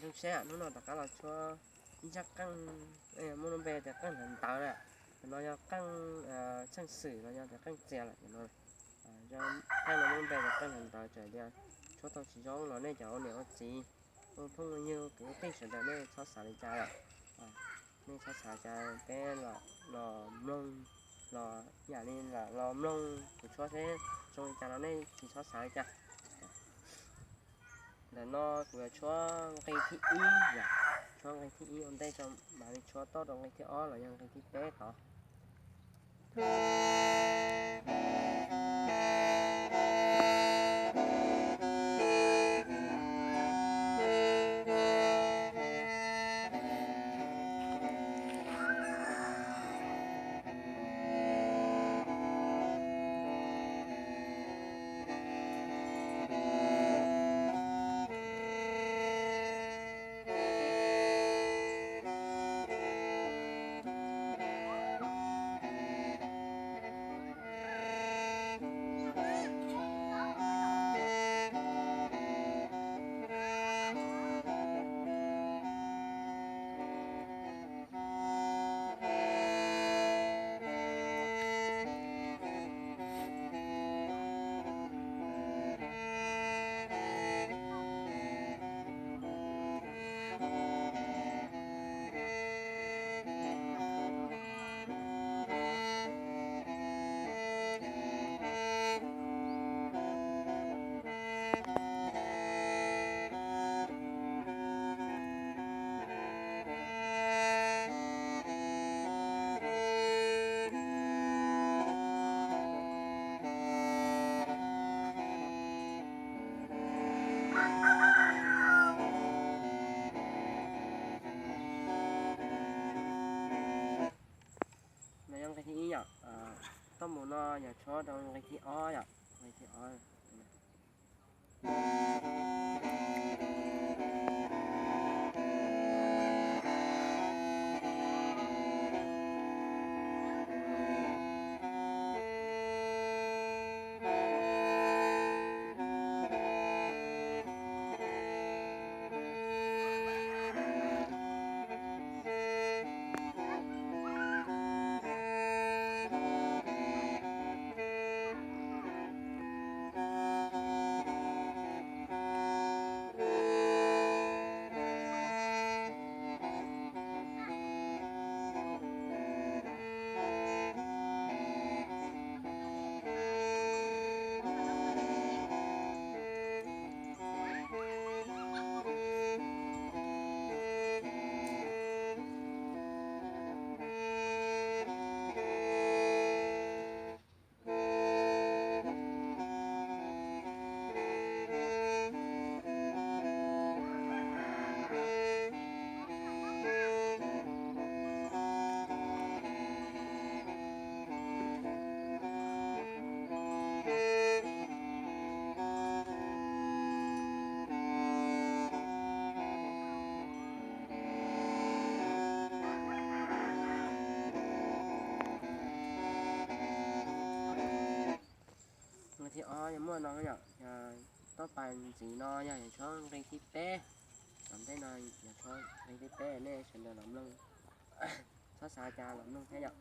Zoo siab, hnub no rov qab los tshuab ib zaj qeej, muaj lub npe tias qeej hnav ntawv na. Tus no yog qeej, txheej xwm los yog tias qeej txias lawm no. Qeej no muaj lub npe tias qeej hnav ntawv, txawm tias tshuab tau tsis zoo los nej cov ua niam ua txiv, ua phooj ua ywg kwv tij sawv daws nej txhob xav li cas lawm. Nej txhob xav cas, peb los mloog, los yam li los mloog kuv tshuab seb zoo li cas los nej tsis txhob xav li cas. Ntawm no kuv yuav tshuab nqe thib ib yom, tshuab nqe thib ib ua ntej tso mam li tshuab toj rau nqe thib ob los yog nqe thib peb tod. No yog nqe thib ib yom. Toj mus no yog tshuab rau nqe thib ob yom, nqe thib ob. Nqe thib ob yog muaj no yom, yog toj pas ntxiv no yog yuav tshuab nqe thib peb, tom ntej no yog tshuab nqe thib peb, nej sawv daws los mloog, txhob xav cas los mloog thiab yom.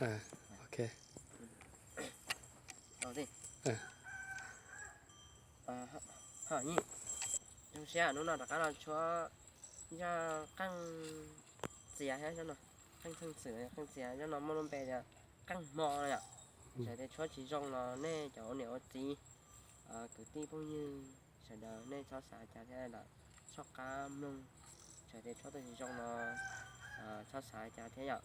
Ok. Zoo siab hnub no rov qab los tshuab zaj qeej txias thiab, qeej theej xwm qeej txias zaj no muaj lub npe tias qeej hmo no yom. Txawm tias tshuab tsis zoo los nej cov ua niam ua txiv, kwv tij phooj ywg sawv daws nej txhob xav cas thiab lawm, txhob qab mloog. Txawm tias tshuab tau tsis zoo los txhob xav cas thiab yom.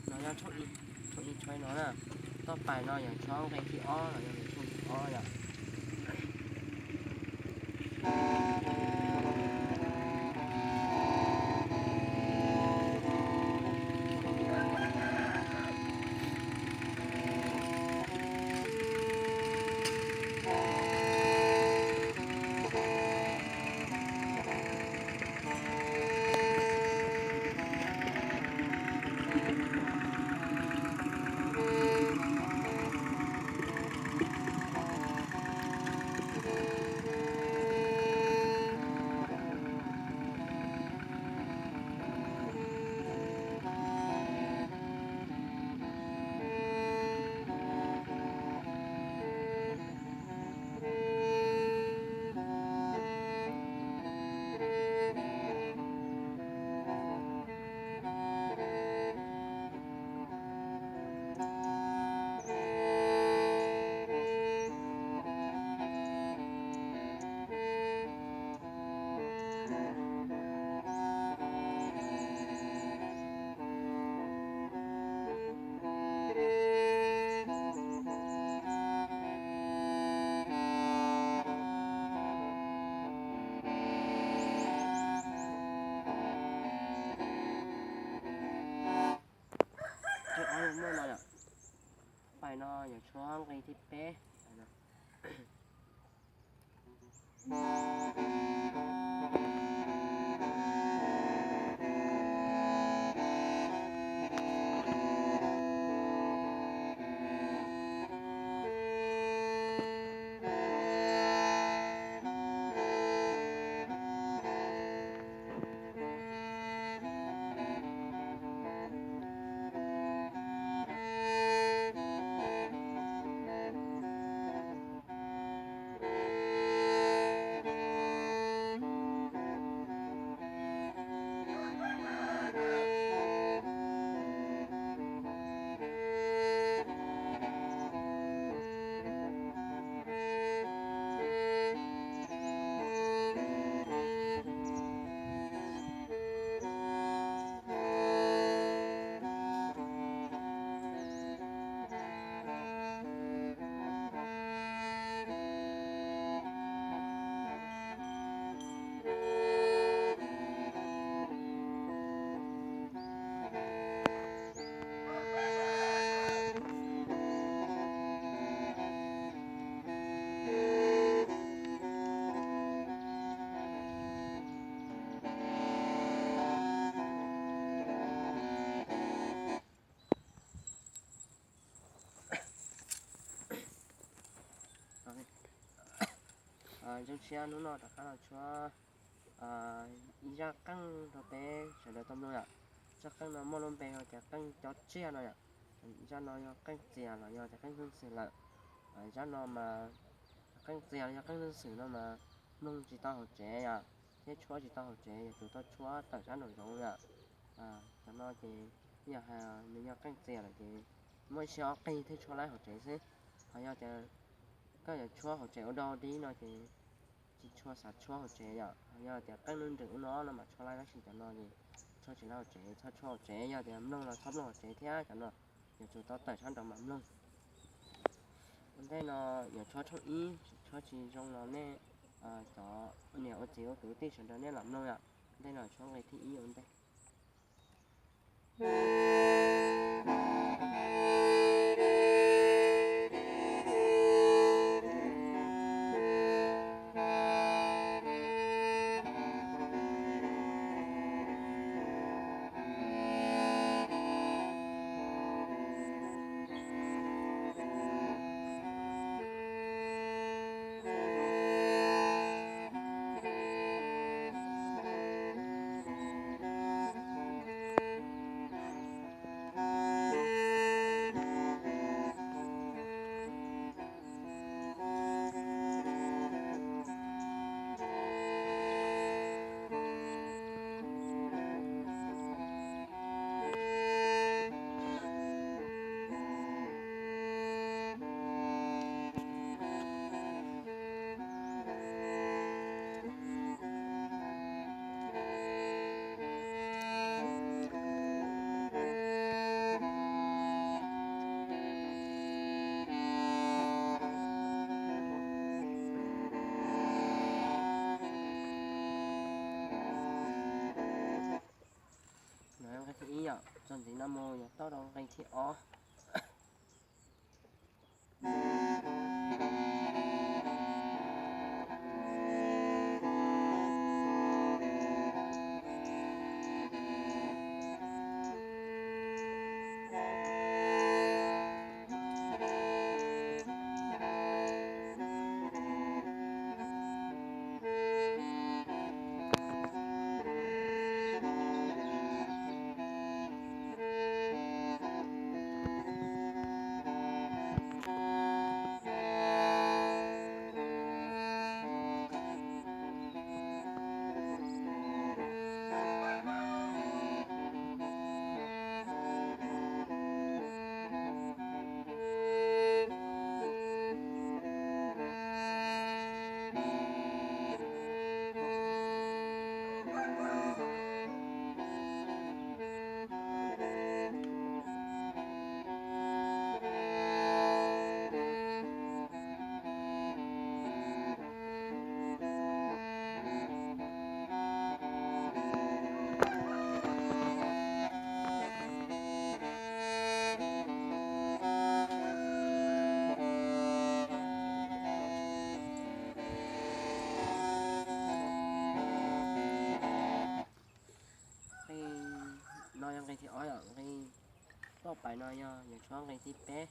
No yog tshooj ib tshooj no na, toj pais no yog tshooj nqe thib ob los yog tshooj thib ob yom. Pais no yog tshooj nqe thib peb. Zoo siab hnub no rov qab los tshuab ib zaj qeej rau peb sawv daws tau mloog yom. Zaj qeej no muaj lub npe hu tias qeej cov tsiaj no yom. Zaj no yog qeej txias los yog tias qeej xeeb xwm lawm. Zaj no mas, qeej txias los yog qeej xeeb xwm no mas mloog tsis tau hauv tsev yom, thiab tshuab tsis tau hauv tsev, yuav tsum tau tshuab tawm sab nraum zoov yom. Cov no ces yog hais nws yog qeej txias lawm ces muaj ib si ob qig thiaj tshuab laib hauv tsev xwb. Ho yog tias koj yuav tshuab hauv tsev ua dog ua dig no ces tsis tshua xav tshuab hauv tsev yom. Ho yog tias qeej nws nrwm ub no no mas tshuab laib, tab sis cov no ces tshuab tsis laib hauv tsev, txhob tshuab hauv tsev. Yog tias mloog los txhob mloog hauv tsev thiab, cov no yuav tsum tau tawm sab nraud mam mloog. Ua ntej no yuav tshuab tshooj ib, tshuab tsis zoo los nej cov niam ua txiv ua kwv tij sawv daws nej lam mloog yom. Ua ntej no tshuab nqe thib ib ua ntej. Nqe thib ib yom, txog ntxiv no mus yog tau rau nqe thib ob. Nqe no yog nqe thib ob yom, nqe toj pais no yog yuav tshuab nqe thib peb.